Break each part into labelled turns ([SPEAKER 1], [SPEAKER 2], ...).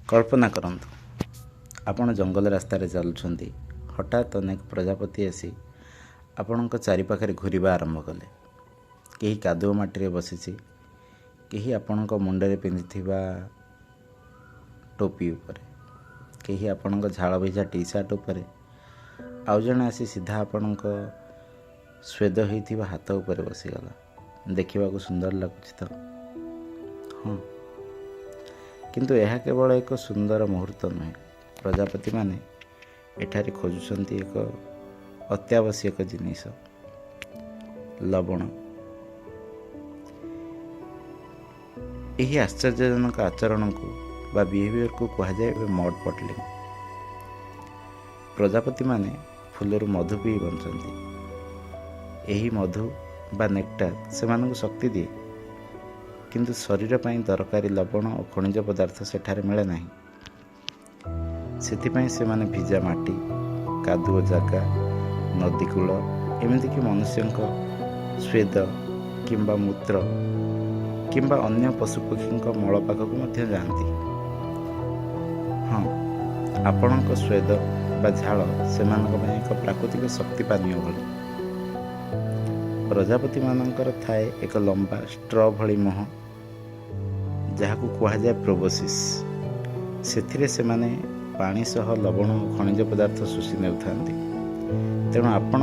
[SPEAKER 1] କଳ୍ପନା କରନ୍ତୁ, ଆପଣ ଜଙ୍ଗଲ ରାସ୍ତାରେ ଚାଲୁଛନ୍ତି। ହଠାତ୍ ଅନେକ ପ୍ରଜାପତି ଆସି ଆପଣଙ୍କ ଚାରିପାଖରେ ଘୂରିବା ଆରମ୍ଭ କଲେ। କେହି କାଦୁଅ ମାଟିରେ ବସିଛି, କେହି ଆପଣଙ୍କ ମୁଣ୍ଡରେ ପିନ୍ଧିଥିବା ଟୋପି ଉପରେ, କେହି ଆପଣଙ୍କ ଝାଳ ଭିଜା ଟି ସାର୍ଟ ଉପରେ, ଆଉ ଜଣେ ଆସି ସିଧା ଆପଣଙ୍କ ସ୍ୱେଦ ହୋଇଥିବା ହାତ ଉପରେ ବସିଗଲା। ଦେଖିବାକୁ ସୁନ୍ଦର ଲାଗୁଛି ତ? ହଁ, କିନ୍ତୁ ଏହା କେବଳ ଏକ ସୁନ୍ଦର ମୁହୂର୍ତ୍ତ ନୁହେଁ। ପ୍ରଜାପତିମାନେ ଏଠାରେ ଖୋଜୁଛନ୍ତି ଏକ ଅତ୍ୟାବଶ୍ୟକ ଜିନିଷ, ଲବଣ। ଏହି ଆଶ୍ଚର୍ଯ୍ୟଜନକ ଆଚରଣକୁ ବା ବିହେଭିଅରକୁ କୁହାଯାଏ ମଡ୍ ପଟଲିଂ। ପ୍ରଜାପତିମାନେ ଫୁଲରୁ ମଧୁ ପିଇ ବଞ୍ଚନ୍ତି। ଏହି ମଧୁ ବା ନେକ୍ଟାର ସେମାନଙ୍କୁ ଶକ୍ତି ଦିଏ, କିନ୍ତୁ ଶରୀର ପାଇଁ ଦରକାରୀ ଲବଣ ଓ ଖଣିଜ ପଦାର୍ଥ ସେଠାରେ ମିଳେ ନାହିଁ। ସେଥିପାଇଁ ସେମାନେ ଭିଜା ମାଟି, କାଦୁଅ ଜାଗା, ନଦୀ କୂଳ, ଏମିତିକି ମନୁଷ୍ୟଙ୍କ ସ୍ୱେଦ କିମ୍ବା ମୂତ୍ର କିମ୍ବା ଅନ୍ୟ ପଶୁପକ୍ଷୀଙ୍କ ମଳ ପାଖକୁ ମଧ୍ୟ ଯାଆନ୍ତି। ହଁ, ଆପଣଙ୍କ ସ୍ୱେଦ ବା ଝାଳ ସେମାନଙ୍କ ପାଇଁ ଏକ ପ୍ରାକୃତିକ ଶକ୍ତି ପାନୀୟ ଭଳି। ପ୍ରଜାପତିମାନଙ୍କର ଥାଏ ଏକ ଲମ୍ବା ଷ୍ଟ୍ର ଭଳି ମୁହଁ, ଯାହାକୁ କୁହାଯାଏ ପ୍ରୋବୋସିସ୍। ସେଥିରେ ସେମାନେ ପାଣି ସହ ଲବଣ ଓ ଖଣିଜ ପଦାର୍ଥ ଶୋଷି ନେଉଥାନ୍ତି। ତେଣୁ ଆପଣ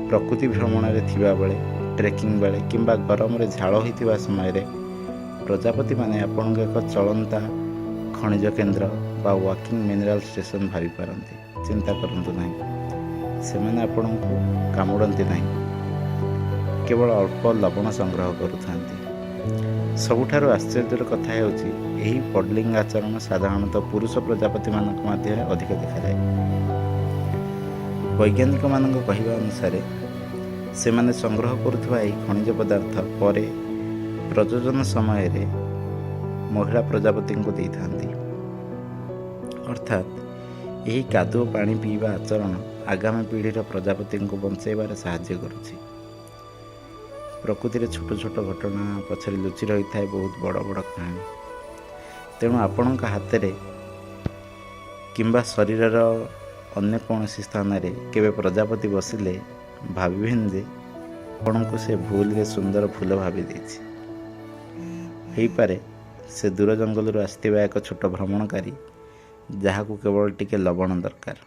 [SPEAKER 1] ପ୍ରକୃତି ଭ୍ରମଣରେ ଥିବାବେଳେ, ଟ୍ରେକିଂ ବେଳେ କିମ୍ବା ଗରମରେ ଝାଳ ହୋଇଥିବା ସମୟରେ ପ୍ରଜାପତିମାନେ ଆପଣଙ୍କୁ ଏକ ଚଳନ୍ତା ଖଣିଜ କେନ୍ଦ୍ର ବା ୱାକିଂ ମିନେରାଲ ଷ୍ଟେସନ ଭାବିପାରନ୍ତି। ଚିନ୍ତା କରନ୍ତୁ ନାହିଁ, ସେମାନେ ଆପଣଙ୍କୁ କାମୁଡ଼ନ୍ତି ନାହିଁ, କେବଳ ଅଳ୍ପ ଲବଣ ସଂଗ୍ରହ କରୁଥାନ୍ତି। ସବୁଠାରୁ ଆଶ୍ଚର୍ଯ୍ୟର କଥା ହେଉଛି, ଏହି ପଡଲିଂ ଆଚରଣ ସାଧାରଣତଃ ପୁରୁଷ ପ୍ରଜାପତିମାନଙ୍କ ମଧ୍ୟରେ ଅଧିକ ଦେଖାଯାଏ। ବୈଜ୍ଞାନିକମାନଙ୍କ କହିବା ଅନୁସାରେ, ସେମାନେ ସଂଗ୍ରହ କରୁଥିବା ଏହି ଖଣିଜ ପଦାର୍ଥ ପରେ ପ୍ରଜନନ ସମୟରେ ମହିଳା ପ୍ରଜାପତିଙ୍କୁ ଦେଇଥାନ୍ତି। ଅର୍ଥାତ୍ ଏହି କାଦୁଅ ପାଣି ପିଇବା ଆଚରଣ ଆଗାମୀ ପିଢ଼ିର ପ୍ରଜାପତିଙ୍କୁ ବଞ୍ଚାଇବାରେ ସାହାଯ୍ୟ କରୁଛି। ପ୍ରକୃତିରେ ଛୋଟ ଛୋଟ ଘଟଣା ପଛରେ ଲୁଚି ରହିଥାଏ ବହୁତ ବଡ଼ ବଡ଼ କାହାଣୀ। ତେଣୁ ଆପଣଙ୍କ ହାତରେ କିମ୍ବା ଶରୀରର ଅନ୍ୟ କୌଣସି ସ୍ଥାନରେ କେବେ ପ୍ରଜାପତି ବସିଲେ ଭାବିବେନି ଯେ ଆପଣଙ୍କୁ ସେ ଭୁଲରେ ସୁନ୍ଦର ଫୁଲ ଭାବି ଦେଇଛି। ହେଇପାରେ ସେ ଦୂର ଜଙ୍ଗଲରୁ ଆସିଥିବା ଏକ ଛୋଟ ଭ୍ରମଣକାରୀ, ଯାହାକୁ କେବଳ ଟିକେ ଲବଣ ଦରକାର।